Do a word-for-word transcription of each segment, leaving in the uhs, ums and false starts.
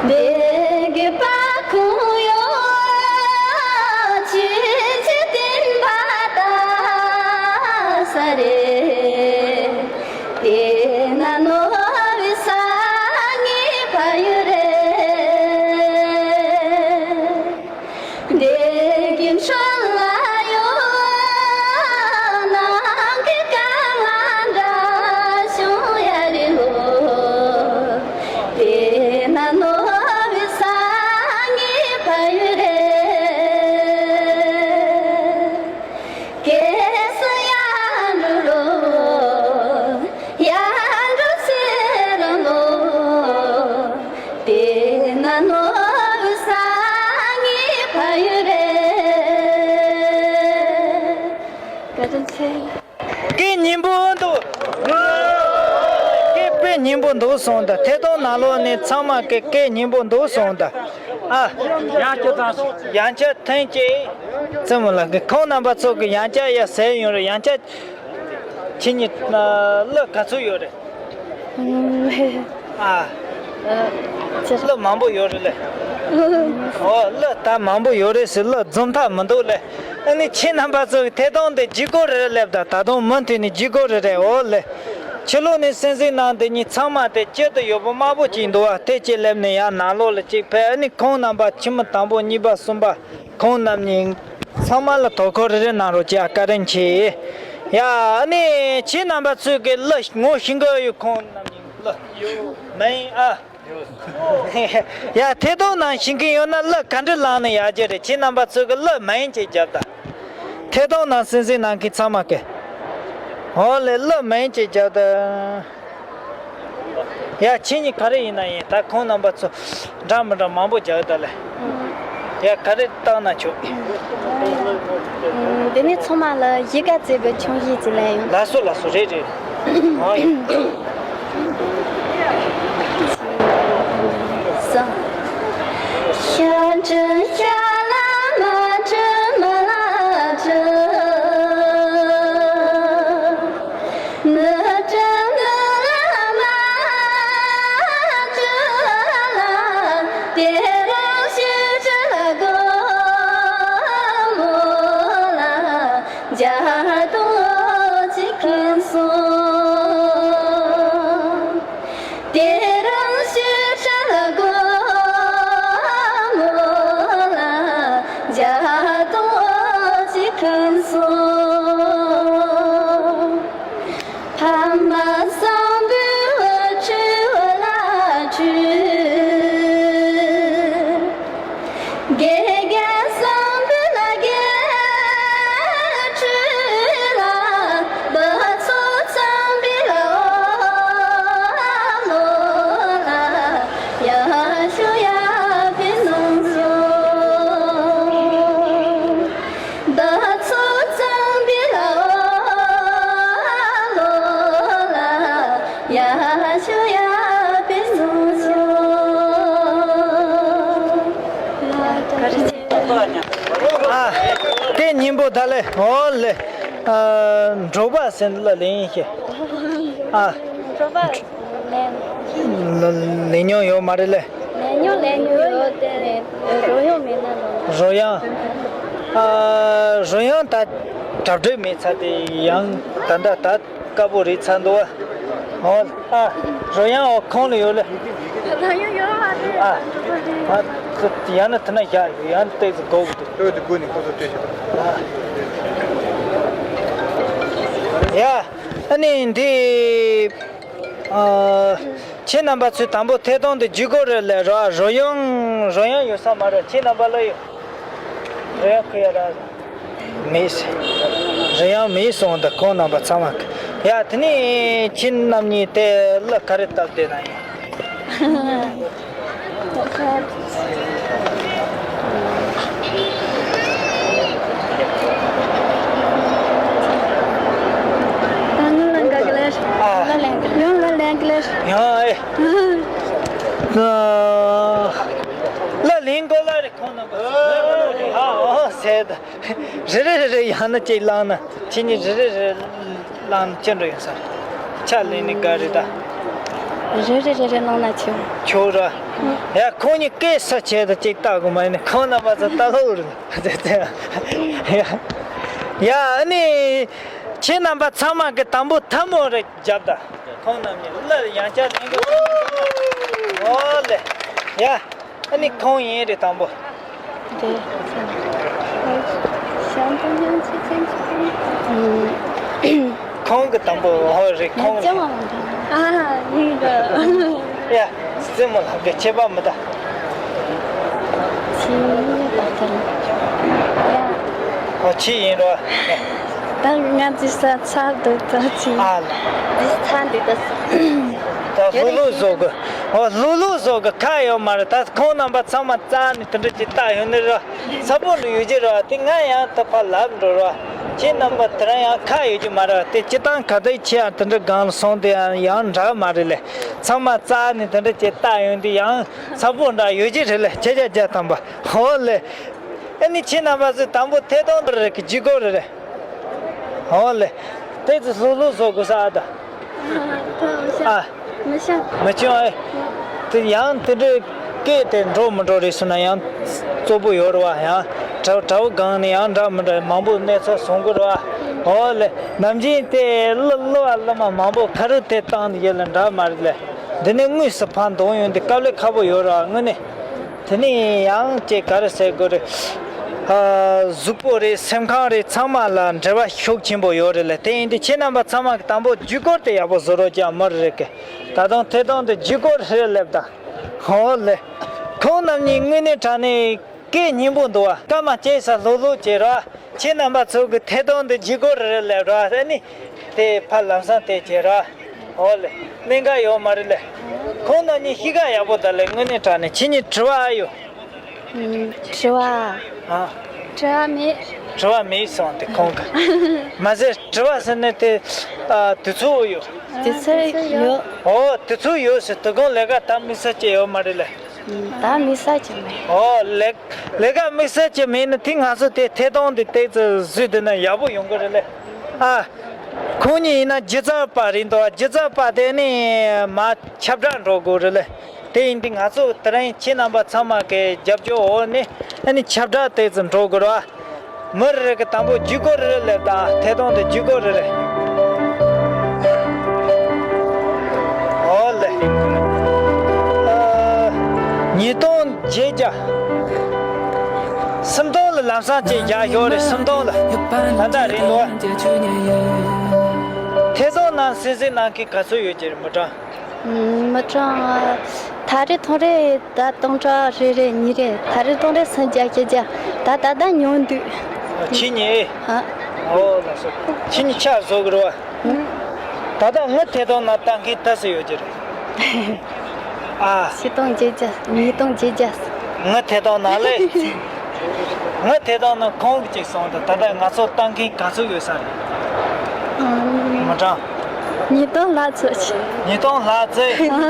དེ་དགེ་བ་ཁོང་ཡོད་ཆོས་ཀྱི་བསྟན་པ་དར་ས་རེད། དེ་ན་ནོར་བུའི་ས་ངའི་ཕ་ཡུལ་རེད། དེ་གི་འཕྲོ་ལ་ཡོད་ནང་གི་དཀར་ལ་འདྲ་བྱུང་ཡ་རེད་ལོ། དེ་ན་ནོར་བུའི་ས་ངའི་ཕ་ཡུལ་རེད། སྐྱེས་སུ་ཡར་འགྲོ་རོགས། ཡར་འགྲོ་ཚེ་རིང་ལོ། དེ་ན་ནོར་བུའི་ས་ངའི་ཕ་ཡུལ་རེད། བཀའ་དྲིན་ཆེ། སྐད་སྙན་པོ་འདུག་སྐད་དཔེ་སྙན་པོ་འདུག་གསུངས་ད། ཐད་གཏོང་ནང་ལོགས་ནས་ཚང་མ་སྐད་སྐད་སྙན་པོ་འདུག་གསུངས་ད། ཨ། ཡང་བསྐྱར་ཐང་ཞིག་ཡང་བསྐྱར་ཐེངས་གཅིག་བཙུན་མོ་ལགས་ཀྱིས་ཁོང་རྣམ་པ་ཚོ་གི་ཡང་བསྐྱར་ཡ་ཟེར་ཡོང་རེད། ཡང་བསྐྱར་ཁྱེད་གཉིས་གླུ་ག་ཚོད་ཡོད་རེད། ཨ། ཨ། ཅི། གླུ་མང་པོ་ཡོད་རེད་ལེ། ཨོ། གླུ་ད་མང་པོ་ཡོད་རེད་ཟེར། གླུ་རྫོགས་མཐའ་མི་འདུག་ལེ། ཨ་ནི་ཁྱེད་རྣམ་པ་ཚོ་གི་ཐད་གཏོང་དེ་བརྒྱུད་སྐུར་རེ་སླེབས་ད། ད་དུང་མུ་མཐུད་ནས་བརྒྱུད་སྐུར་རེ་རེད། འོ་ལེ། ཕྱི་ལོགས་ནས་གསན་གཟིགས་གནང་དེ་གཉིས་ཚང་མ་དེ་སྐྱིད་དུ་ཡོད་པོ་དམར་པོ་ཅིག་འདུག་བ། དེ་ཅིག་སླེབས་ནས་ཡང་ནང་ལོགས་ལ་ཅིག་ཕེབས། ཨ་ནི་ཁོང་རྣམ་པ་ཁྱིམ་མི་དང་པོ་གཉིས་པ་གསུམ་པ་ཁོང་རྣམ་གཉིས་ཚང་མ་ལ་དོ་ཁུར་རེ་རེ་གནང་རོགས་གྱིས། ཨ། བཀའ་དྲིན་ཆེ། ཡ། ཨ་ནི་ཁྱེད་རྣམ་པ་ཚོས་གི་གླུ་ངོ་ཤེས་ཀྱི་ཡོད། ཁོང་རྣམ་གཉིས་གླུ་མིང་། ཨ། ཡ། ཐད་གཏོང་ནང་ཤེས་མཁན་ཡོད་ན་གླུ་ག་འདྲ་བླངས་ན་ཡག་གི་རེད། ཁྱེད་རྣམ་པ་ཚོས་གི་གླུ་མིང་ཅིག་རྒྱོབ་ད། ཐད་གཏོང་ནང་གསན་གཟིགས་གནང་མཁན་ཚང་མ་གི། འོ་ལེ། གླུ་མིང་ཅིག་རྒྱོབ་ད། ཡ། ཁྱེད་གཉིས་ག་རེ་ཡིན་ན་ཡིན། ད་ཁོང་རྣམ་པ་ཚོ་འདྲ་མི་འདྲ་མང་པོ་རྒྱག་ད་ལེ། ཡ། ག་རེ་བཏང་ན་ཆོག་འདི་ནས་ཚང་མ་ལ་གཞིས་ཀ་རྩེ་པའི་ཆུང་གཞིས་ཅིག་ལེན་ཡོང་། ལགས་སོ། ལགས་སོ། རེད་རེད། ཨ། ཡ། ཤ་འདྲ་ཤ་ལ་མ་འདྲ་མ་ལ་འདྲ། ནུ་ཏྲ་ནུ་ལ་མ་ཏྲ་ལ། དེ་རང་ཤི་ཏྲ་ལ་གོ་མོ་ལ་ཇ་དོ་ཅི་ཁན་སོ། དེ་རང་ཤི་ཏྲ་ལ་གོ་མོ་ལ་ཇ་དོ་ཅི་ཁན་སོ། ཕ་མ་བཟང་པོའི་འུ་ཚུ་ལ་འཁྲུལ། དགེ་རྒན་བཟང་པོ་ལ་དགེ་འཁྲུལ་ལ། བུ་ཚོ་བཟང་པོ་ལ་འོ་ལོ་ལ་ཡ་ཤོ་ཡ་པེ་ནང་སོ། བུ་ཚོ་གཙང་པའི་ལ་འོ་ལོ་ལ་ཡ་ཤོ་ཡ་པེ་སོ་སོ། ཨ། སྐད་སྙན་པོ་ད་ལེ། འོ་ལེ། ཨ། འབྲོག་པ་ཟེར་ལ་ལེན་ཤེས། ཨ། འབྲོག་པ། ལེན་མྱོང་ཡོད་མ་རེད་ལེ། ལེན་མྱོང་ལེན་མྱོང་ཡོད་དེ། རོལ་དབྱངས་མེད་ན་ལོ། རོལ་དབྱངས། ཨ། རོལ་དབྱངས་ད་གྲ་སྒྲིག་མེད་ཚར་དེ་ཡང་ད་ལྟ་ད་དཀར་པོ་རེད་ཚར་འདུག་བ། ཨོ། ཨ། རོལ་དབྱངས་འོ་ཁོང་ལ་ཡོད་ལེ། རོལ་དབྱངས་ཡོད་མ་རེད། ཨ། ཨ། ཡང་ན་དེ་ན་བཞག་ཡོད། ཡང་ན་ཏོག་ཙམ་སྒུག་དགོས་འདུག་ཏོག་ཙམ་སྒུག་ནས་ཁོ་ཚོ་ལྟོས་ཤོག་ཨ། ཡ། ཨ་ནི་འདི། ཨ། ཁྱེད་རྣམ་པ་ཚོས་དང་པོ་ཐད་གཏོང་དེ་བརྒྱུད་སྐུར་རེ་ལས་རོ། རོལ་དབྱངས། རོལ་དབྱངས་ཡོད་ས་མ་རེད། ཁྱེད་རྣམ་པ་ལ་ཡོད། རོལ་དབྱངས་ཁུར་ཡ་ར་མེད། རོལ་དབྱངས་མེད་སོང་། ད་ཁོང་རྣམ་པ་ཚང་མ། ཡ། དེ་ནས་ཁྱེད་རྣམ་གཉིས་དེ་གླུ་ག་རེ་བཏབ་བསྡད་ན་ཡིན། ད་ང་ལ་དགའ་གི་ལེར། ཨ། ཡང་ལ་ལེན་གི་ལེར། ཡང་ཨེ། ལ་ལེན་གོ་ལ་རེ་ཁོང་རྣམ་པ། ཨ། ཨོ་ཟེར་ད། རེ་རེ་རེ་རེ་ཡང་ན་ཅིག་བླངས་ན། ཁྱེད་གཉིས་རེ་རེ་རེ་བླངས་ན་ཅི་འདྲ་ཡོང་ས་རེད། ཆ་ལེན་ནི་དགའ་རེད་ད། རེ་རེ་རེ་རེ་གནང་ན་ཆོག་ཆོག་ར། ཡ་ཁོང་གཉིས་སྐད་ས་ཆེ་ད་ཅིག་ལྟ་དགོས་མ་ཡིན་ན་ཁོང་རྣམ་པ་ཚོ་ལྟ་ལོག་རེད། ཡ་ཡ་ཨ་ནི་ཁྱེད་རྣམ་པ་ཚང་མ་གི་དང་པོ་ཐལ་མོ་རེ་རྒྱབ་ད། ཁོང་རྣམས་ནི་ལ་ཡང་བསྐྱར་ལེན་དགོས། ཨོ་ལེ། ཡ། ཨ་ནི་ཁོང་ཡིན་རེད་དང་པོ། དེ། ཞང་དུ་ཉང་ཆེ་ཆེན་ཆེ་ཆེན། ཁོང་གི་དང་པོ་ཧོ་རེད་ཁོང་རེད། ཨ་ཡིན་གི། ཡ། སྲིང་མོ་ལགས་ཀྱི་ཁྱད་པར་མི་ད། ཕྱི་ཡིན་པ་དང་། ཡ། ཧོ་ཕྱི་ཡིན་རོ། ད་ང་ཚོའི་ས་ཚ་འདུག་ད་ཅི། ཨ་ལ། འདི་ཚ་འདི་ད། ད་ལྷུག་ལྷུག་བཟོ་དགོས། ཨོ་ལྷུག་ལྷུག་བཟོ་དགོས་ཁ་ཡོད་མ་རེད། ད་ཁོང་རྣམ་པ་ཚང་མ་རྩ་ནས་དེ་འདྲ་ཅིག་ལྟ་ཡོང་ནི་ར། ས་བོན་རུ་ཡོད་ཀྱི་ར་དེ་ང་ཡང་ད་ཕར་ལབ་འགྲོ་ར། ཁྱེད་རྣམ་པ་དེ་རང་ཡང་ཁ་ཡོད་ཀྱི་མ་རེད། དེ་སྤྱི་བཏང་ག་དུས་ཁྱེད་ཡང་དེ་འདྲ་སྒང་ལ་སོང་དེ་ཡང་ཡང་འདྲ་མ་རེད་ལེ། ཚང་མ་རྩ་ནས་དེ་འདྲ་ཅིག་ལྟ་ཡོང་དུས་ཡང་ས་བོན་འདྲ་ཡོད་ཀྱི་རེད་ལེ། ཁྱེད་ཅག་རྒྱ་དམ་པ་ཧོ་ལེ། ཨ་ནི་ཁྱེད་རྣམ་པ་ཚོས་དང་པོ་ཐད་གཏོང་འདི་རེད་ཀྱི་ཇུས་འགོད་རེད་རེད། ཨོ་ལེ། དེ་ཚོ་ལྷུག་ལྷུག་བཟོ་དགོས་ས་ཨ་ད། ཨ། མི་ཤ། མི་ཆུང་ཨེ། དེ་ཡང་དེ་འདྲའི་སྐད་དེ་འགྲོ་མི་འགྲོ་རེད་སོང་ན་ཡང་གཙོ་པོ་ཡོད་རེད་བ། ཡང་དྲ་དྲ་བ་སྒང་ནས་ཡང་འདྲ་མི་འདྲ་མང་པོ་གནས་ཚུལ་བཟུང་དགོས་རེད་བ། ཨོ་ལེ། ནམ་རྒྱུན་དེ་གླུ་གླུ་བ་གླུ་མ་མང་པོ་ཁ་རུ་དེ་བཏང་ཡོད་ལ་འདྲ་མ་རེད་ལེ། འདི་ནས་དངོས་སུ་ཕར་འདོན་ཡོང་དུས་དཀའ་ལས་ཁག་པོ་ཡོད་རེད་བ་དངོས་གནས། དེ་ནས་ཡང་ཅིག་ག་རེ་ཟེར་དགོས་རེད། ཨ། གཟུགས་པོ་རེད་སེམས་ཁམས་རེད་ཚང་མ་ལ་འབྲེལ་བ་ཤུགས་ཆེན་པོ་ཡོད་རེད་ལ། དེ་ཡིན་དུས་ཁྱེད་རྣམ་པ་ཚང་མ་གི་དང་པོ་ཇུས་འགོད་དེ་ཡག་པོ་བཟོ་རོགས་ཀྱང་མི་རེད་གི། ད་དུང་ཐད་གཏོང་དེ་ཇུས་འགོད་རེད་སླེབས་དང་། ཧོ་ལེ། ཁོང་རྣམ་གཉིས་དངོས་གནས་དྲང་གནས་སྐད་སྙན་པོ་འདུག་བ། སྐར་མ་བཅད་ས་ལྷུག་ལྷུག་བྱེད་རོགས། ཁྱེད་རྣམ་པ་ཚོ་གི་ཐད་གཏོང་དེ་ཇུས་འགོད་རེད་སླེབས་རོགས་ཨ་ནི། དེ་ཕར་ལམ་སང་དེ་བྱེད་རོགས། ཨོ་ལེ། གནད་འགག་ཡོད་མ་རེད་ལེ། ཁོང་རྣམ་གཉིས་གཤིས་ཀ་ཡག་པོ་ད་ལེ་དངོས་གནས་དྲང་གནས་ཁྱེད་གཉིས་དྲི་བ་ཨ་ཡོད། ཨུམ། དྲི་བ། ཨ། དྲི་བ་མེད། དྲི་བ་མེད་སོང་དེ་ཁོང་གི། མ་ཟད་དྲི་བ་ཟེར་ནས་དེ། ཨ། དུས་ཚོད་ཡོད། དུས་ཚོད་ཡོད། ཨོ་དུས་ཚོད་ཡོད་ཟེར་དུས་གང་ལས་ཀ་ད་དམིགས་བསལ་ཅིག་ཡོད་མ་རེད་ལེ། ད་དམིགས་བསལ་ཅིག་མེད། ཨོ་ལས་ལས་ཀ་དམིགས་བསལ་ཅིག་མེད་ན་དེ་ང་ཚོ་དེ་ཐད་གཏོང་དེ་ཏོག་ཙམ་བཟོས་བསྡད་ན་ཡག་པོ་ཡོང་གི་རེད་ལེ། ཨ། ཁོང་གཉིས་ཡིན་ན་སྒྱུ་རྩལ་པ་རེད་འདུག་སྒྱུ་རྩལ་པ་དེ་ནི་མར་ཁྱབ་བསྒྲགས་འགྲོ་དགོས་རེད་ལེ། དེ་ཡིན་དུས་ང་ཚོ་དེ་རིང་ཁྱེད་རྣམ་པ་ཚང་མ་གི་རྒྱབ་སྐྱོར་འོག་ནས་ཨ་ནི་ཁྱབ་བསྒྲགས་ཏོག་ཙམ་འགྲོ་དགོས་རེད་བ། མི་རེ་རེ་གི་དང་པོ་ཇུས་འགོད་རེ་རེ་སླེབས་དང་ཐད་གཏོང་དེ་ཇུས་འགོད་རེ་རེ། ཨོ་ལེ། ཨ། ཉིས་སྟོང་བརྒྱད་བརྒྱ། སུམ་སྟོང་ལ་ལམ་སང་ཅིག་རྒྱག་ཞོར་རེད་སུམ་སྟོང་ལ། ད་ལྟ་རིང་ལོ། ཐད་གཏོང་ནང་སེམས་སེམས་ནང་གི་ག་ཚོད་ཡོད་ཀྱི་རེད་མི་གྲངས། མི་གྲངས། ད་རེས་ཐོན་རེས་ད་སྟོང་ཕྲག་རེ་རེ་གཉིས་རེ་ད་རེས་ཐོན་རེས་སུམ་བརྒྱ་བཞི་བརྒྱ་ད་ད་ད་ཉུང་འདུག་ཁྱེད་གཉིས། ཨ། ཨོ་ལགས་སོ། ཁྱེད་གཉིས་ཆ་བཟོ་གི་རེད་བ། ད་ལྟ་ངའི་ཐད་གཏོང་ནང་ལྟ་མཁན་ད་སུ་ཡོད་ཀྱི་རེད། ཨ། ཆིག་སྟོང་བརྒྱད་བརྒྱ། ཉིས་སྟོང་བརྒྱད་བརྒྱ། ངའི་ཐད་གཏོང་ནང་ལས། ངའི་ཐད་གཏོང་ནང་ཁོང་གིས་ཅིག་གསུངས་དང་ད་ལྟ་ང་ཚོ་ལྟ་མཁན་ག་ཚོད་ཡོད་ས་རེད། ཨ། མི་གྲངས། ཉིས་སྟོང་ལྷག་ཙམ་ཞིག་ཉིས་སྟོང་ལྷག་ཙམ། ཨ།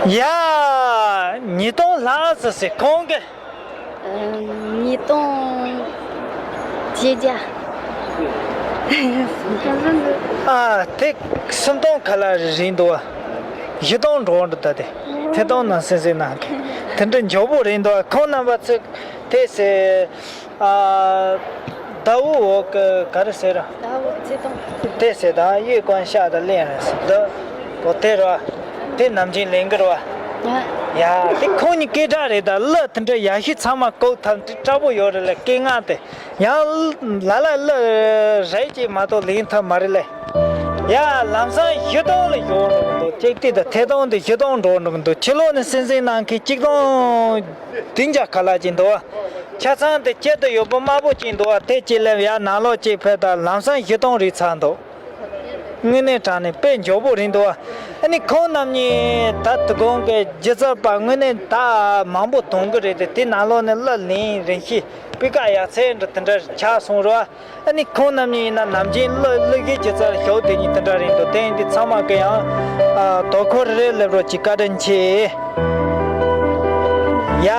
ཡ། ཉིས་སྟོང་ལྷག་ཙམ་ཟེར་ཁོང་གིས། ཉིས་སྟོང་བརྒྱད་བརྒྱ། ཨ་དེ་སུམ་སྟོང་ཁ་ལ་རིང་འདུག་བ། བཞི་སྟོང་འགྲོ་འདུག་ད་དེ། ཐད་གཏོང་ནང་སེམས་སེམས་ནང་གི། དེ་འདྲ་མགྱོགས་པོ་རིང་འདུག་བ་ཁོང་རྣམ་པ་ཚོས་དེ་ཟེར། ཨ། ཟླ་བོ་འོག་གི་ག་རེ་ཟེར། ཟླ་བོ་ཚེ་ཐང་། དེ་ཟེར་དང་གཡས་བསྐོན་ཤག་དང་གླེང་རེད་ཟེར་འདུག་གོ་དེ་ར། དེ་ནམ་རྒྱུན་ལེན་གི་ར། ཡ། དེ་ཁོང་གཉིས་སྐད་གྲགས་རེད་ད་གླུ་དེ་འདྲ་ཡག་ཤོས་ཚང་མ་གོ་ཐབས་འདི་དྲག་པོ་ཡོད་རེད་ལ་སྐད་ངག་དེ། ཡང་ལ་ལ་གླུ་རེད་ཅིག་མ་གཏོགས་ལེན་ཐབས་མ་རེད་ལེ། ཡ་ལམ་སང་བཞི་སྟོང་ལ་ཡོང་འགྲོ་གི་འདུག་ཅེག་ཏི་དང་ཐད་གཏོང་དེ་བཞི་སྟོང་འགྲོ་འགྲོ་གི་འདུག་ཕྱི་ལོགས་ནས་སེམས་སེམས་ནང་གི་གཅིག་སྟོང་བདུན་བརྒྱ་ཁ་ལག་ཅིག་འདུག་བ། ཆ་ཚང་དེ་སྐྱིད་དུ་ཡོད་པོ་དམར་པོ་ཅིག་འདུག་བ་དེ་ཅིག་ལེབ་ཡ་ནང་ལོགས་ཅིག་ཕེབས་དང་ལམ་སང་བཞི་སྟོང་རིགས་ཚར་འདུག་དངོས་གནས་དྲང་གནས་དཔེ་མགྱོགས་པོ་རེད་འདུག་བ། ཨ་ནི་ཁོང་རྣམ་གཉིས་ད་དུ་གོང་གི་སྒྱུ་རྩལ་པ་དངོས་གནས་ད་མང་པོ་གཏོང་གི་རེད་དེ་དེ་ནང་ལོགས་ནས་གླུ་ལེན་རིན་གཞི་སྤུས་ཀ་ཡག་ཚད་འདྲ་དེ་འདྲ་ཆགས་སོང་ར། ཨ་ནི་ཁོང་རྣམ་གཉིས་ཡིན་ན་ནམ་རྒྱུན་གླུ་གླུ་གཞས་སྒྱུ་རྩལ་ཞོག་དེ་གཉིས་དེ་འདྲ་རེད་འདུག་དེ་ཡིན་དུས་ཚང་མ་གི་ཡང་ཨ་དོ་ཁུར་རེ་སླེབས་རོགས་ཅིག་བཀའ་དྲིན་ཆེ། ཡ།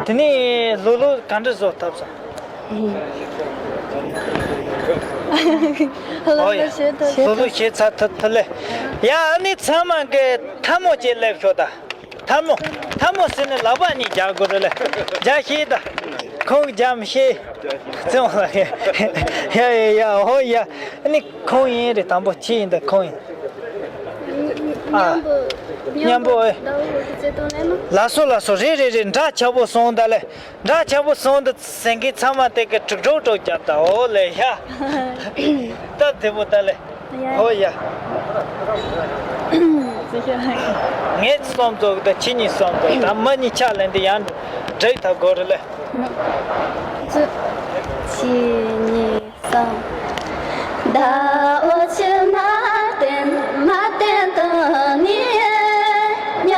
དེ་ནས་ལྷུག་ལྷུག་ག་འདྲ་བཟོ་ཐབས་སམ། ཨོ་ཡ། སློབ་ལུགས་ཤེས་ཐུབ། སློབ་ལུགས་ཤེས་ཚར་ཐུབ་ཐུབ་ལེ། ཡ་ཨ་ནི་ཚང་མ་གི་ཐལ་མོ་ཅིག་སླེབས་ཤོག་ད། ཐལ་མོ། ཐལ་མོ་ཟེར་ནས་ལག་པ་གཉིས་རྒྱག་དགོས་རེད་ལེ། རྒྱག་ཤེས་ད། ཁོང་གི་རྒྱག་མི་ཤེས། བརྩེ་བ་ལ། ཡ་ཡ་ཡ་ཧོ་ཡ། ཨ་ནི་ཁོང་ཡིན་རེད། དང་པོ་ཁྱི་ཡིན་ད་ཁོང་ཡིན། ཨ། མཉམ་པོ་མཉམ་པོ་ཨེ། ཟླ་བོ་གི་བརྩེ་དུང་ལེན་ན། ལགས་སོ་ལགས་སོ། རེད་རེད་རེད། འདྲ་ཆགས་པོ་སོང་ད་ལེ། འདྲ་ཆགས་པོ་སོང་འདུག་ཟེར་མཁན་ཚང་མ་དེ་གི་དཀྲུག་དཀྲུག་དཀྲུག་རྒྱབ་ད། ཨོ་ལེ་ཡ། སྟབས་བདེ་པོ་ད་ལེ། ཡ། ཨོ་ཡ། ཟེར་ཤོག་ངས་གསུམ་བཙུགས་ད་ཁྱེད་གཉིས་གསུམ་བཙུགས་ད་མི་གཉིས་ཕྱག་ལེན་དེ་ཡང་འགྲིག་ཐབས་དགོས་རེད་ལེ། གཅིག་གཉིས། ཟླ་བོ་ཁྱི་མ་བསྟན་མ་བསྟན་དང་ནི། ཉ་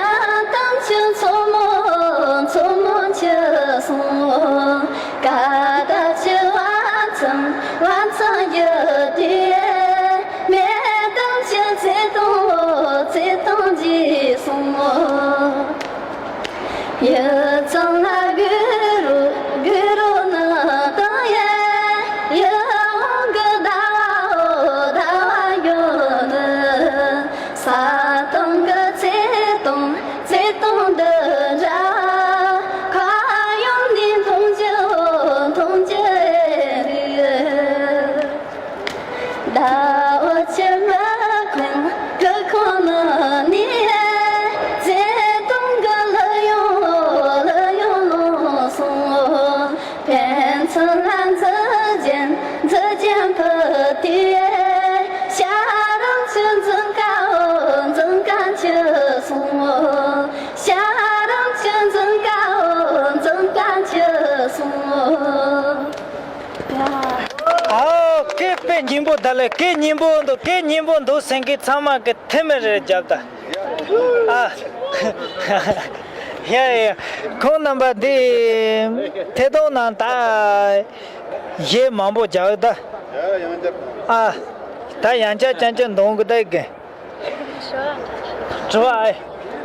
དང་ཁྱི་མཚོ་མོ་མཚོ་མོ་ཁྱི་སོང་། ཀ་ད་ཁྱི་བ་ཚང་བ་ཚང་ཡི་དེ། མེ་དང་ཁྱི་ཚེ་དང་ཚེ་དང་རྗེས་སོང་། ཡི་ཚང་ལ་གུ་རུ་གུ་རུ་ནི་དང་ཡེ། ཡི་འོང་གི་ཟླ་བའོ་ཟླ་བ་ཡོད་ནི། ས་དང་གི་ཚེ་དང་ཚེ་དང་འདི་འདྲ། ཁ་ཡོང་ནི་མཐོང་རྒྱུ་མཐོང་རྒྱུ་རེད། ཟླ་བོ་ཁྱི་མ་ཁོང་གི་ཁོང་ནི་ནི། ཚེ་དང་གི་ལ་ཡོང་ལ་ཡོང་ལོང་སོང་། ཕན་ཚུན་ལ་འཛུལ་ཅན་འཛུལ་ཅན་ཕུ་དེ། ཤ་རང་ཁྱི་འཛུལ་ཀའོ་འཛུལ་ཀ་ཁྱི་སོང་། ཤ་རང་ཁྱི་འཛུལ་ཀའོ་འཛུལ་ཀ་ཁྱི་སོང་། ཨོ་ཀེ། དཔེ་སྙན་པོ་ད་ལེ། ཀེ་སྙན་པོ་འདུག་ཀེ་སྙན་པོ་འདུག་ཟེར་མཁན་ཚང་མ་གི་ཐལ་མོ་རེ་རྒྱབ་ད། ཨ། ཡ་ཡ། ཁོང་རྣམ་པ་འདི་ཐད་གཏོང་ནང་ད་གཞས་མང་པོ་རྒྱག་ད། ཨ། ད་ཡང་བསྐྱར་རྐྱང་རྐྱང་འདོན་གི་ད་གི། དྲི་བ་ཨེ།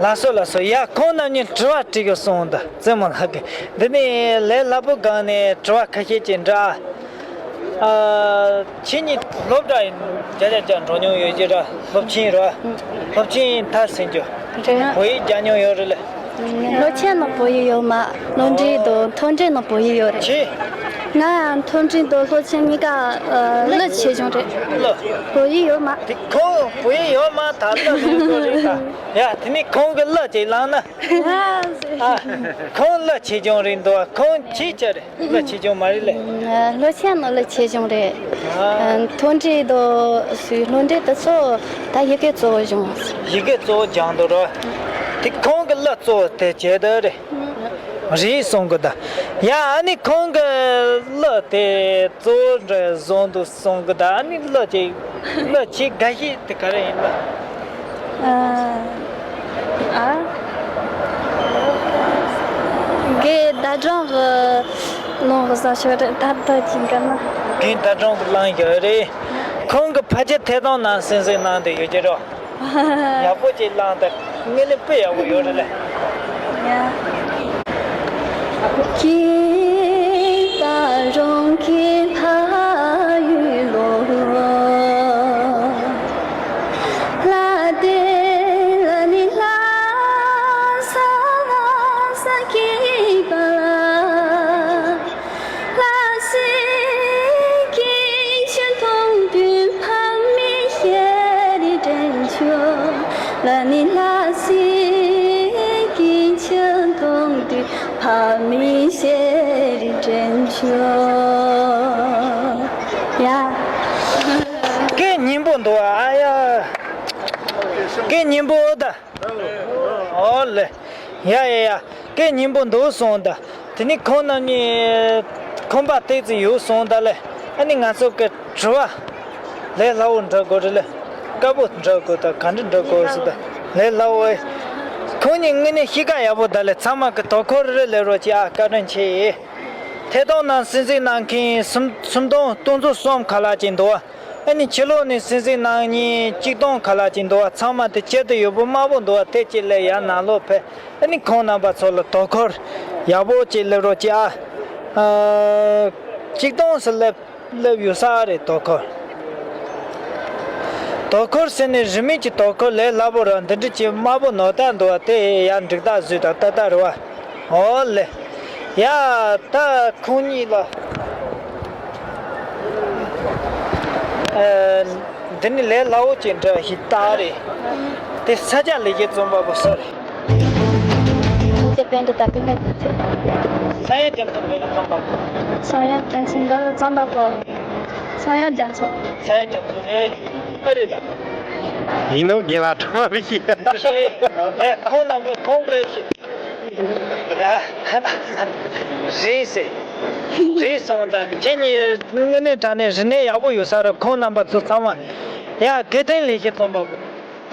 ལགས་སོ་ལགས་སོ། ཡ་ཁོང་རྣམ་གཉིས་དྲི་བ་དྲི་གི་སོང་ད་རྩེད་མོ་ལགས་ཀྱི། འདི་ནི་ལས་སླ་པོ་སྒང་ནས་དྲི་བ་ཁ་ཤས་ཅིག་འདྲ། ཨ། ཁྱེད་གཉིས་སློབ་གྲྭ་ཡིན་བརྒྱ་ཆ་བརྒྱ་འགྲོ་མྱོང་ཡོད་ཀྱི་ར། སློབ་ཆེན་ར། སློབ་ཆེན་ཐ་སེང་རྒྱུ། རེད། བོད་ཡིག་རྒྱག་མྱོང་ཡོད་རེད་ལེ། སློབ་ཆེན་ནང་བོད་ཡིག་ཡོད་མ། མཐོ་འབྲིང་དང་མཐོ་འབྲིང་ནང་བོད་ཡིག་ཡོད་རེད། ཆེ། ང་མཐོ་འབྲིང་དང་སློབ་ཆེན་གཉིས་ཀ་ཨ། གླུ་ཆེ་ཆུང་རེད། གླུ། བོད་ཡིག་ཡོད་མ། དེ་ཁོང་བོད་ཡིག་ཡོད་མ་ད་གླུ་ལེན་དགོས་རེད་ད། ཡ་དེ་ནི་ཁོང་གི་གླུ་ཅིག་བླངས་ན། ཨ། ཁོང་གླུ་ཆེ་ཆུང་རེད་འདུག་ཁོང་ཆེ་ཆེ་རེད། གླུ་ཆེ་ཆུང་མ་རེད་ལེ། ཨ། སློབ་ཆེན་ནང་གླུ་ཆེ་ཆུང་རེད། ཨ། མཐོ་འབྲིང་དང་སློབ་འབྲིང་དེ་ཚོ་ད་ཡི་གེ་གཙོ་བོ་སྦྱོང་། ཡི་གེ་གཙོ་བོ་སྦྱང་འདུག་ར། དེ་ཁོང་གི་གླུ་གཙོ་བོ་དེ་བྱས་འདུག་རེད། རེད་གསུང་གི་ད། ཡ་ཨ་ནི་ཁོང་གི་གླུ་དེ་གཙོ་བོ་འདྲ་བཟོ་འདུག་གསུང་གི་ད། ཨ་ནི་གླུ་ཅིག་གླུ་ཆེས་དགའ་ཤོས་དེ་ག་རེ་ཡིན་ལ། ཨ། ཨ། རྒན་ཟླ་སྒྲོན་གྱིས་བླངས་པ་བཟང་ཤོས་རེད། ད་ལྟ་གྱི་འགའ་ན། རྒན་ཟླ་སྒྲོན་གྱིས་བླངས་ཡོད་རེད། ཁོང་གིས་ཕལ་ཆེར་ཐད་གཏོང་ནང་གསན་གཟིགས་གནང་བསྡད་ཡོད་ཀྱི་རེད། ཡག་པོ་ཅིག་བླངས་ཏེ་དངོས་གནས་དཔེ་ཡག་པོ་ཡོད་རེད་ལེ། ཡ། ཡ། སྐད་སྙན་པོ་འདུག་ཨ་ཡ། སྐད་སྙན་པོ་ད། ཨོ་ལེ། ཡ་ཡ་ཡ། སྐད་སྙན་པོ་འདུག་སོང་ད། དེ་ནི་ཁོང་རྣམ་གཉིས་ཁང་པ་ཏོག་ཙམ་ཡོལ་སོང་ད་ལེ། ཨ་ནི་ང་ཚོ་གི་དྲི་བ་ལས་སླ་བོ་འདྲི་དགོས་རེད་ལེ། དཀའ་པོ་འདྲི་དགོས་ད། ག་འདྲ་འདྲི་དགོས་ཟེར་ད་ལས་སླ་བོ་ཨེ། ཁོང་གཉིས་དངོས་གནས་གཤིས་ཀ་ཡག་པོ་ད་ལེ། ཚང་མ་གི་དོ་ཁུར་རེ་སླེབས་རོགས་གྱིས་ཨ། བཀའ་དྲིན་ཆེ། ཐད་གཏོང་ནང་གསན་གཟིགས་གནང་མཁན་སུམ་སུམ་སྟོང་སྟོང་ཚོ་གསུམ་ཁ་ལག་ཅིག་འདུག་ཨ་ནི་ཕྱི་ལོགས་ནས་གསན་གཟིགས་གནང་མཁན་གཅིག་སྟོང་ཁ་ལག་ཅིག་འདུག་ཚང་མ་དེ་ཁྱད་དུ་ཡོད་པོ་དམའ་པོ་འདུག་དེ་གཅིག་ལས་ཡར་ནང་ལོགས་ཕེབས། ཨ་ནི་ཁོང་རྣམ་པ་ཚོ་ལ་དོ་ཁུར་ཡག་པོ་ཅིག་སླེབས་རོགས་གྱིས་ཨ། ཨ། གཅིག་སྟོང་ཙམ་སླེབས་སླེབས་ཡོད་ས་རེད་དོ་ཁུར། དོ་ཁུར་ཟེར་ནས་རིན་མེད་ཀྱི་དོ་ཁུར་ལས་སླ་པོ་ར། འདི་འདྲ་ཅིག་དམར་པོ་ནོར་ད་འདུག་བ། དེ་ཡ་འགྲིག་ད་བཟོས་ད་ད་ད་རེད་བ། ཨོ་ལེ། ཡ་ད་ཁོང་གཉིས་ལ། ཨ། འདི་ནི་ལས་སླ་བོ་ཅིག་འདྲ་ཞིག་ད་རེད། དེ་ས་སྐྱ་ལེགས་བཤད་རྩོམ་པ་པོ་ས་རེད། དེ་དཔེ་འདི་ད་དཔེ་མེད་དུ་ཚེ། ས་ཡ་རྒྱ་མཚོ་ལེགས་བཤད་རྩོམ་པ་པོ། ས་ཡ་རྒྱ་མཚོ་ལེགས་བཤད་རྩོམ་པ་པོ། ས་ཡ་རྒྱ་མཚོ། ས་ཡ་རྒྱ་མཚོ་རེད། ཨ་རེད་ད། ཡིན་ནོ་རྒན་ལགས་ཁྲོམ་ར་ཞིག་ཨེ་ཁོང་རྣམ་པ་ཁོང་དཔེ་ཞིག་རེད་ཟེར། རེད་སོང་ད་ཁྱེད་གཉིས་དངོས་གནས་དྲང་གནས་རིག་གནས་ཡག་པོ་ཡོད་ས་རེད། ཁོང་རྣམ་པ་ཚོ་ཚང་མ་ཡ་དགེ་ལྡན་ལེགས་བཤད་རྩོམ་པ་པོ།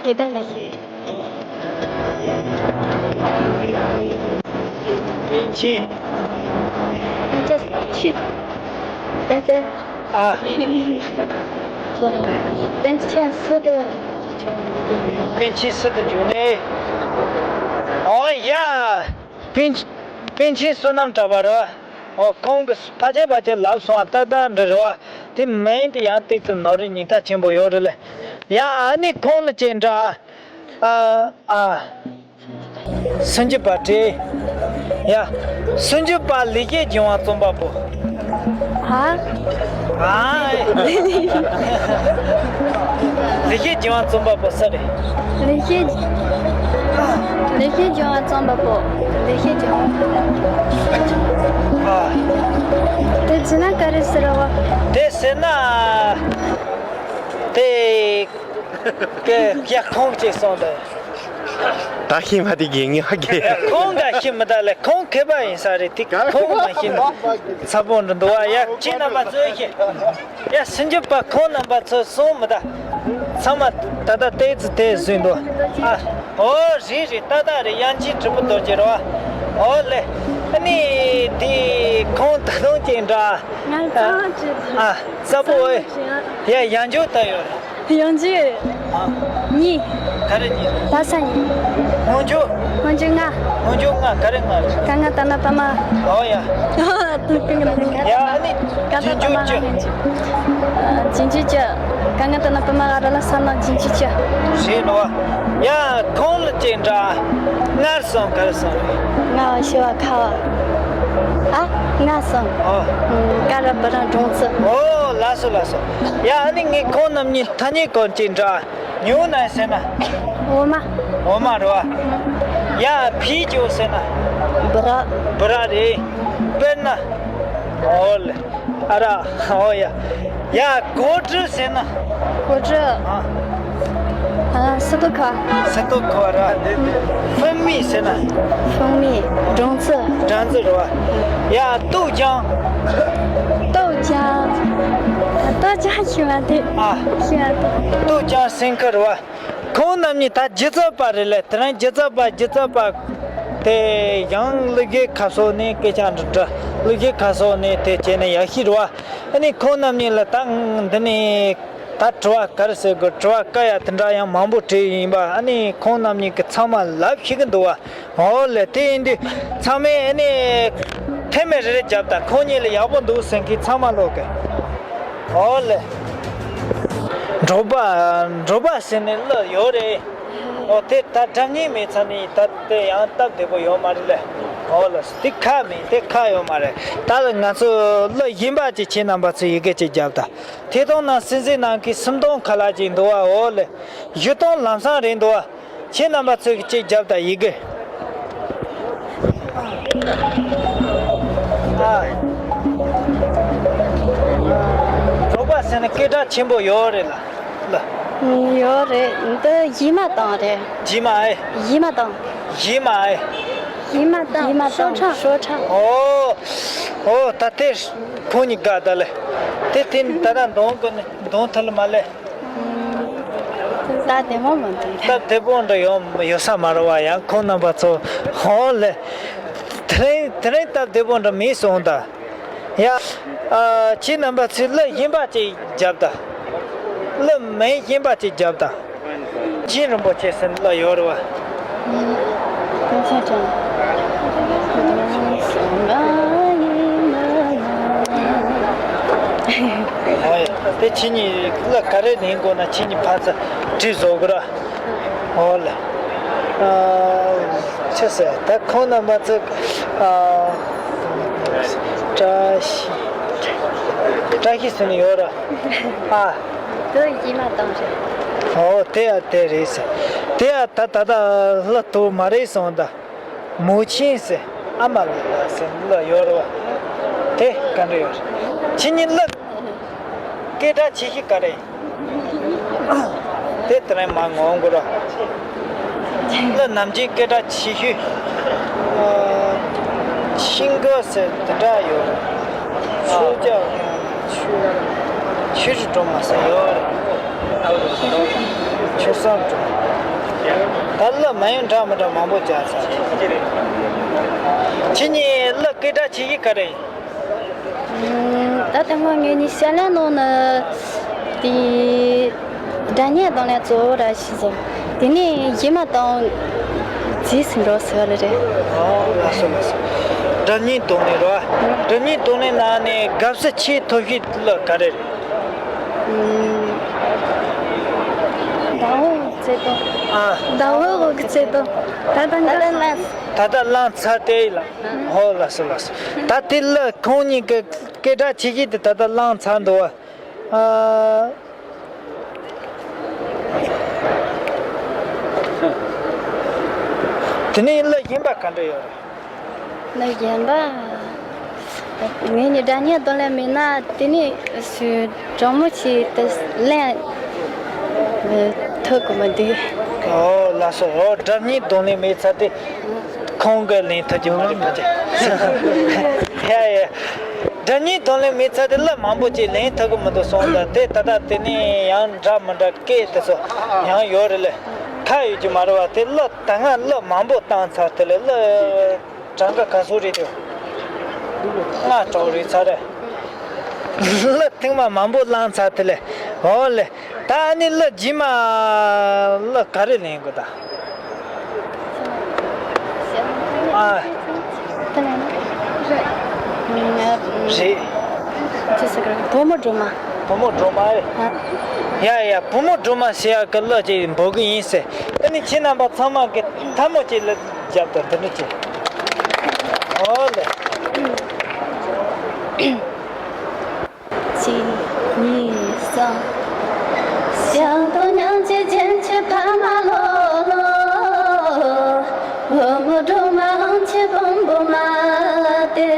དགེ་ལྡན་ལེགས་བཤད། པཎ་ཆེན། པཎ་ཆེན། པཎ་ཆེན། ཨ། པཎ་ཆེན་སི་ཏུ། པཎ་ཆེན་སི་ཏུ་འབྱུང་གནས། ཨོ་ཡ། པཎ་པཎ་ཆེན་བསོད་ནམས་གྲགས་པ་རེད། ཨོ་ཁོང་གི་ཕལ་ཆེར་ཕལ་ཆེར་ལབ་སོང་བ་ཏག་ཏག་འདྲ་རེད་བ། དེ་མིང་དེ་ཡང་ཏོག་ཙམ་ནོར་རེ་ཉེན་ཁ་ཆེན་པོ་ཡོད་རེད་ལེ། ཡ་ཨ་ནི་ཁོང་ལ་ཅིག་འདྲ། ཨ་ཨ། སུམ་ཅུ་པ་བྲིས། ཡ། སུམ་ཅུ་པ་ལེགས་བཤད་ལྗོན་དབང་རྩོམ་པ་པོ། ཨ། ཨ། ལེགས་བཤད་ལྗོན་དབང་རྩོམ་པ་པོ་སུ་རེད། ལེགས་བཤད། ལེགས་བཤད་ལྗོན་དབང་རྩོམ་པ་པོ། ལེགས་བཤད་ལྗོན་དབང་། ཨ། དེ་ཚོ་ན་ག་རེ་ཟེར་བ། དེ་ཟེར་ན། དེ། ཀྱེ་ཀྱེ་ཁོང་ཅིག་སོང་དེ། ད་ཤི་མ་དེ་གི་ངེས་ཀྱེ། ཁོང་ག་ཤི་མི་ད་ལེ། ཁོང་མཁས་པ་ཡིན་ས་རེད། དེ་ཁོང་མ་ཤི་ན་ཚ་པོ་འདྲ་འདུག་བ། ཡ་ཁྱེད་རྣམ་པ་ཚོས་ཤི། ཡ་སུམ་ཅུ་པ་ཁོང་རྣམ་པ་ཚོ་སོང་མི་ད། ཚང་མ་ད་ལྟ་ཏོག་ཙམ་དེ་བཟོས་འདུག་ཨ། ཨོ་རེད་རེད། ཏག་ཏག་རེད། དབྱངས་ཅན་གྲུབ་པའི་རྡོ་རྗེ་རེད་བ། ཨོ་ལེ། ཨ་ནི་དེ་ཁོང་ད་དུང་ཅིག་འདྲ། ང་ཚོ་ཅིག་ཨ། གསལ་པོ་ཨེ། ཡ་ཡང་འཇུག་ད་ཡོད། ཡང་འཇུག་ཨ། གཉིས། ག་རེ་གཉིས། ད་ས་གཉིས། སྔོན་འཇུག་སྔོན་འཇུག་ལྔ། སྔོན་འཇུག་ལྔ། ག་རེ་ལྔ་རེད། ག་ང་ད་ན་པ་མ། ཨོ་ཡ། ད་ག་ང་ད་ན་པ་མ། ཡ་ཨ་ནི་རྗེས་འཇུག་བཅུ། རྗེས་འཇུག་བཅུ། ག་ང་ད་ན་པ་མ་ཨ་ར་ལ་ས་ན་རྗེས་འཇུག་བཅུ། རེད་ལོ། ཡ་ཁོང་ལ་ཅིག་འདྲ། སྔར་སོང་གར་སོང་རེད། ང་བ་ཤི་བ་ཁ་བ། ཨ། ང་སོང་། ཨོ། ཀ་ར་བུ་ར་འབྲོང་རྩི། ཨོ་ལགས་སོ་ལགས་སོ། ཡ་ཨ་ནི་ངས་ཁོང་རྣམ་གཉིས་ཐ་སྙད་སྐོར་ཅིག་འདྲ། ཉུང་ན་ཟེར་ན། འོ་མ། འོ་མ་རེད་བ། ཡ་ཕིའུ་ཅོ་ཟེར་ན། བུ་ར། བུ་ར་རེད། དཔེར་ན། ཨོ་ལེ། ཨ་ར། ཨོ་ཡ། ཡ་གོ་ཀྲི་ཟེར་ན། གོ་ཀྲི། ཨ། ཨ། སི་ཏུ་ཁ། སི་ཏུ་ཁ་ར། ཧྥུང་མི་ཟེར་ན། ཧྥུང་མི། སྦྲང་རྩི། སྦྲང་རྩི་རེད་བ། ཡ་ཏུའུ་ཅང་། ཏུའུ་ཅང་། ཏུའུ་ཅང་ཤི་མ་དེ། ཨ། ཤི་མ་དེ། ཏུའུ་ཅང་སིང་ཁ་རེད་བ། ཁོང་རྣམ་གཉིས་ད་སྒྱུ་རྩལ་པ་རེད་ལེ། དེ་རིང་སྒྱུ་རྩལ་པ་སྒྱུ་རྩལ་པ། དེ་ཡང་གླུ་གཞས་ཁ་སོ་ནས་སྐད་ཆ་འདྲི་འདྲི། གླུ་གཞས་ཁ་སོ་ནས་དེ་བྱས་ནས་ཡག་ཤོས་རེད་བ། ཨ་ནི་ཁོང་རྣམ་གཉིས་ལ་ད་འདི་ནས་ད་དྲི་བ་ག་རེ་ཟེར་དགོས། དྲི་བ་དཀའ་ཡ་དེ་འདྲ་ཡང་མང་པོ་དྲིས་ཡིན་པ། ཨ་ནི་ཁོང་རྣམ་གཉིས་ཀྱིས་ཚང་མ་ལབ་ཤེས་ཀྱི་འདུག་བ། འོ་ལེ། དེ་ཡིན་དུས་ཚང་མས་ཨ་ནི་མཐེ་མོ་རེ་རེ་བརྒྱབ་དང་། ཁོང་གཉིས་ལ་ཡག་པོ་འདུག་ཟེར་མཁན་ཚང་མ་ཀློག་གི། འོ་ལེ། འབྲོག་པ། འབྲོག་པ་ཟེར་ནས་གླུ་ཡོད་རེད། འོ་དེ་ད་སྒྲ་སྙན་མེད་ཙང་ནི་ད་དེ་ཡང་སྟབས་བདེ་པོ་ཡོད་མ་རེད་ལེ། འོ་ལེ། དེ་ཁག་མེད། དེ་ཁག་ཡོད་མ་རེད། ད་ང་ཚོ་གླུ་གཞན་པ་ཅིག་ཁྱེད་རྣམ་པ་ཚོས་ཡི་གེ་ཅིག་བརྒྱབ་དང་། ཐད་གཏོང་ནང་གསན་གཟིགས་གནང་མཁན་སུམ་སྟོང་ཁ་ལག་ཅིག་འདུག་བ། འོ་ལེ། བཞི་སྟོང་ལམ་སང་རེད་འདུག་བ། ཁྱེད་རྣམ་པ་ཚོས་ཅིག་བརྒྱབ་དང་། ཡི་གེ། ཨ། འབྲོག་པ་ཟེར་ན་སྐད་གྲགས་ཆེན་པོ་ཡོད་རེད་ལ། ལ། ཡོད་རེད། འདི་གཞས་མ་བཏང་རེད། གཞས་མ་ཨེ། གཞས་མ་བཏང་། གཞས་མ་ཨེ། གཞས་མ་བཏང་། གཞས་མ་བཏང་། ཤོ་ཁྲ། ཤོ་ཁྲ། ཨོ། ཨོ་ད་དེ་ཁོང་གཉིས་དགའ་ད་ལེ། དེ་དེ་ད་ལྟ་གདོང་གི་ནི་གདོང་ཐལ་མ་ལེ། ད་བདེ་མོ་མི་འདུག་སྟབས་བདེ་པོ་འདྲ་ཡོད་ཡོད་ས་མ་རེད་བ། ཡང་ཁོང་རྣམ་པ་ཚོ་ཧོ་ལེ། དེ་རིང་དེ་རིང་སྟབས་བདེ་པོ་འདྲ་མེད་སོང་ད། ཡ། ཨ། ཁྱེད་རྣམ་པ་ཚོས་གླུ་གཞན་པ་ཅིག་བརྒྱབ་ད། གླུ་མིང་གཞན་པ་ཅིག་བརྒྱབ་ད། རྗེ་རིན་པོ་ཆེ་ཟེར་གླུ་ཡོད་རེད་བ། ཨོ་ཡ། དེ་ཁྱེད་གཉིས་གླུ་ག་རེ་ལེན་དགོས་ན་ཁྱེད་གཉིས་ཕར་ཚུར་དྲི་བཟོ་དགོས་ར། འོ་ལེ། ཨ། ཆི་ཟེར་ད་ཁོང་རྣམ་པ་ཚོ། ཨ། བཀྲ་ཤིས། བཀྲ་ཤིས་ཟེར་ནས་ཡོད་ར། ཨ། དེ་ཡིད་མ་དང་རེད། འོ་དེ་ཡ་དེ་རེད་ཟེར། དེ་ཡ་ད་ད་ད་གླུ་དུ་མ་རེད་སོང་ད། མོ་ཆེན་ཟེར། ཨ་མ་ལི་ལ་ཟེར་གླུ་ཡོད་རེད་བ། དེ་ག་འདྲ་ཡོད་རེད། ཁྱེད་གཉིས་གླུ་སྐད་གྲགས་ཆེ་ཤོས་ག་རེ་ཡིན། དེ་དེ་རིང་མ་ངོ་དགོས་ར། གླུ་ནམ་རྒྱུན་སྐད་གྲགས་ཆེ་ཤོས། ཨ། ཤིང་གི་ཟེར་དེ་འདྲ་ཡོད་རེད། ཆོས་རྒྱལ། ཆོས། ཆོས་རིག་སྒྲོལ་མ་ཟེར་ཡོད་རེད། ཆོས་བཟང་སྒྲོལ་མ། ད་གླུ་མ་ཡིན་འདྲ་མི་འདྲ་མང་པོ་བརྒྱབ་ཚར། ཁྱེད་གཉིས་གླུ་སྐད་གྲགས་ཆེ་ཤོས་ག་རེ་ཡིན། ད་ལྟ་ང་ངེད་གཉིས་ཞལ་ལག་ནང་ན་དེ་སྒྲ་སྙན་གདོང་ལེན་གཙོ་བོ་ར་ཞིག་བཟོ། དེ་ནས་ཡིད་མ་དང་རྗེས་སུ་འགྲོ་ཟེར་བ་ལ་རེད། ཨོ་ལགས་སོ་ལགས་སོ། སྒྲ་སྙན་གདོང་ལེན་ར། སྒྲ་སྙན་གདོང་ལེན་ནང་ནས་དགའ་བསུ་ཆེས་མཐོ་ཤོས་གླུ་ག་རེ་རེད། ཟླ་འོད་བརྩེ་དུང་། ཨ། ཟླ་འོད་འོད་ཀྱི་བརྩེ་དུང་། ད་ལྟ་ད་ལྟ་ལ། ད་ལྟ་བླངས་ཚར་ཏེ་ཡིན་ལ། ཨོ་ལགས་སོ་ལགས་སོ། ད་དེ་གླུ་ཁོང་གཉིས་ཀྱི་སྐད་གྲགས་ཆེ་ཤོས་དེ་ད་ལྟ་བླངས་ཚར་འདུག་བ། ཨ། དེ་ནས་གླུ་གཞན་པ་ག་འདྲ་ཡོད་རེད། གླུ་གཞན་པ། ངས་ནི་སྒྲ་སྙན་གདོང་ལེན་མེད་ན་དེ་ནས་སུ་དྲང་མོ་ཆེ་དེ་ལེན་ཐུབ་ཀྱི་མི་འདུག་ཨོ་ལགས་སོ། ཨོ་སྒྲ་སྙན་གདོང་ལེན་མེད་ཚར་དེ། ཁོང་གིས་ལེན་ཐུབ་ཀྱི་མ་རེད་ཕལ་ཆེར། ཡ་ཡ། སྒྲ་སྙན་གདོང་ལེན་མེད་ཚར་དེ་གླུ་མང་པོ་ཅིག་ལེན་ཐུབ་ཀྱི་མི་འདུག་སོང་ཙང་དེ་ད་ལྟ་དེ་ནས་ཡང་འདྲ་མི་འདྲ་སྐད་དེ་ཚོ་ཡང་ཡོད་རེད་ལེ། ཁ་ཡོད་ཀྱི་མ་རེད་བ། དེ་གླུ་ད་སྔ་གླུ་མང་པོ་བཏང་ཚར་དེ་ལས་གླུ་གྲངས་ཀ་ག་ཚོད་རེད་དེ། ལྔ་དྲུག་རེད་ཚར་རེད། གླུ་ཐེངས་མ་མང་པོ་བླངས་ཚར་དེ་ལས། འོ་ལེ། ད་ཨ་ནི་གླུ་རྗེས་མ་གླུ་ག་རེ་ལེན་དགོས་ད། ཨ། རེད། ཅི་ཟེར་གི་རེད། བུ་མོ་སྒྲོལ་མ། བུ་མོ་སྒྲོལ་མ་ཨེ། ཨ། ཡ་ཡ། བུ་མོ་སྒྲོལ་མ་ཟེར་ཡག་གི་གླུ་ཅིག་འབོད་གི་ཡིན་ཟེར། ཨ་ནི་ཁྱེད་རྣམ་པ་ཚང་མ་གི་ཐལ་མོ་ཅིག་ལ་རྒྱབ་དང་འདི་འདྲ་ཅིག་འོ་ལེ། གཅིག་གཉིས་གསུམ། ཞལ་གདོང་མྱང་ཆེན་རྒྱན་ཆེ་ཕ་མ་ལོ་ལོ། བུ་མོ་སྒྲོལ་མ་དབང་ཆེན་བོན་པོ་མ་སྟེ།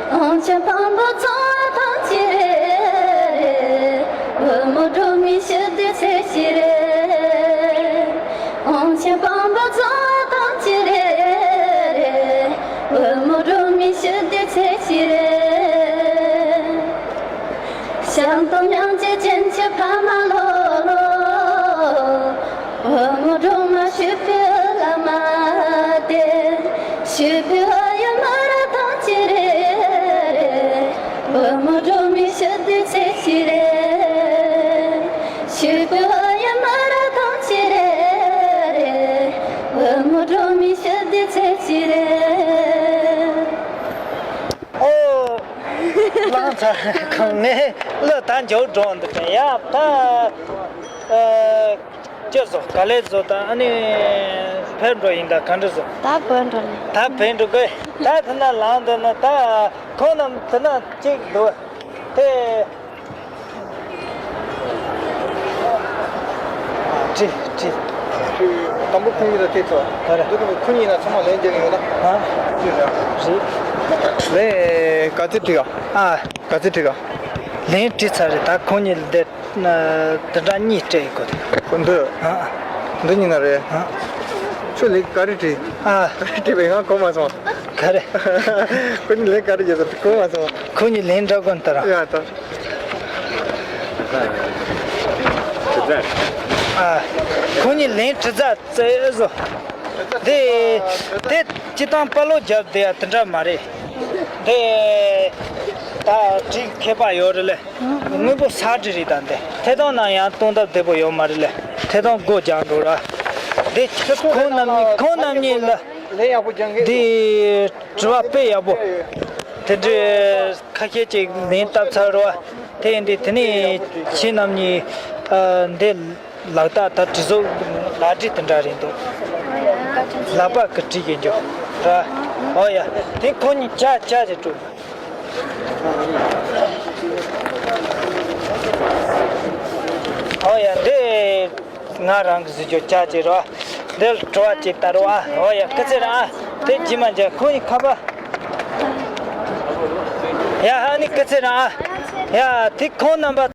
དབང་ཆེན་བོན་པོ་ཚོགས་པ་ཐམས་ཅད་རེད། བུ་མོ་སྒྲོལ་མའི་ཞི་བདེ་ཚེ་ཞིག་རེད། དབང་ཆེན་བོན་པོ་ཚོགས་པ་ཐམས་ཅད་རེད། བུ་མོ་སྒྲོལ་མའི་ཞི་བདེ་ཚེ་ཞིག་རེད། ཞལ་གདོང་མྱང་ཆེན་རྒྱན་ཆེ་ཕ་མ་ལོ་ལོ། བུ་མོ་སྒྲོལ་མ་ཞུ་བའི་བླ་མ་སྟེ། ཞུ་བའི་ཡུལ་མི་རབས་ཐམས་ཅད་རེད། བུ་མོ་སྒྲོལ་མའི་ཞི་བདེ་ཚེ་ཞིག་རེད། ཞུ་བའི་ཡུལ་མི་རབས་ཐམས་ཅད་རེད། བུ་མོ་སྒྲོལ་མའི་ཞི་བདེ་ཚེ་ཞིག་རེད། ཨོ། བླངས་ཚར། ཁོང་ངས་གླུ་ད་མཇུག་སྒྲོག་འདི་དྲན་ཡ་ད། ཨ། ཅི་བཟོ་ག་ལེ་བཟོ་ད་ཨ་ནི་བོད་འགྲོ་ཡིན་ད་ག་འདྲ་བཟོ། ད་བོད་འགྲོ་ལེ། ད་བོད་འགྲོ་གི་ད་དེ་ན་ལངས་འདི་ན་ད་ཁོང་རྣམས་དེ་ན་གཅིག་འདུག་དེ། ཁྲི་ཁྲི། ཁྲི་དང་པོ་ཁོང་གཉིས་ལ་ཐེབས་ཚོ། ག་རེ། འདི་དང་ཁོ་གཉིས་ན་ཚང་མ་ལན་རྒྱག་ཡོད་ན། ཧ། ཅི་རེད། རེད། ལན་ག་ཚོད་བྲིས་ག་ཨ། ག་ཚོད་བྲིས་ག་ལན་བྲིས་ཚར་རེད། ད་ཁོང་གཉིས་ལ་དེ་དེ་འདྲ་གཉིས་སྤྲད་ཡོད་གོ། ཁོ་འདི། ཨ། འདི་གཉིས་ན་རེད། ཨ། ཁྱོད་ལན་ག་རེ་བྲིས། ཨ། ག་རེ་བྲིས་པས་ང་གོ་མ་སོང་། ག་རེ། ཁོ་གཉིས་ལན་ག་རེ་བརྒྱབ་ཟེར་གོ་མ་སོང་། ཁོ་གཉིས་ལན་འདྲ་གོ་ནི་ལྟར། ཡ་ད། ཨ། ཁོ་གཉིས་ལན་དྲི་རྩད་རྩེ་བཟོ། དེ་དེ་སྤྱི་བཏང་དཔའ་ལོ་རྒྱབ་དེ་ཡ་དེ་འདྲ་མ་རེད། དེ་ད་དྲི་མཁས་པ་ཡོད་རེད་ལེ། དངོས་པོ་ས་དྲི་རེད་ད་འདི། ཐད་གཏོང་ནང་ཡང་གཏོང་སྟབས་བདེ་པོ་ཡོད་མ་རེད་ལེ། ཐད་གཏོང་སྒོ་རྒྱག་འགྲོ་ར། དེ་ཁོང་རྣམ་གཉིས་ཁོང་རྣམ་གཉིས་ལ། ལན་ཡག་པོ་རྒྱག་མཁན། འདི་དྲི་བ་དཔེ་ཡག་པོ། དེ་འདྲའི་ཁ་ཤས་ཅིག་ལན་བཏབ་ཚར་རོ། དེ་ཡིན་དུས་དེ་ནས་ཁྱེད་རྣམ་གཉིས་ཨ་འདི་ལག་རྟགས་ད་བྲིས་བཟོ་ལག་བྲིས་དེ་འདྲ་རེད་འདུག་ལག་པ་གིས་བྲིས་ཀྱི་འཇུག་ར། ཨོ་ཡ། དེ་ཁོ་གཉིས་ཅག་ཅག་ཅིག་སྤྲོད། ཨོ་ཡ། འདི་ང་རང་གིས་བཟོས་རྒྱུ་ཅག་ཅིག་རོ། འདིར་བྲོ་བ་ཅིག་ལྟ་རོགས་ཨ། ཨོ་ཡ། སྐུ་ཚེ་རིང་ཨ། དེ་ཇི་མ་ཇ་ཁོ་གཉིས་ཁ་པ། ཡ་ཧ་ནི་སྐུ་ཚེ་རིང་ཨ། ཡ་དེ་ཁོང་རྣམ་པ།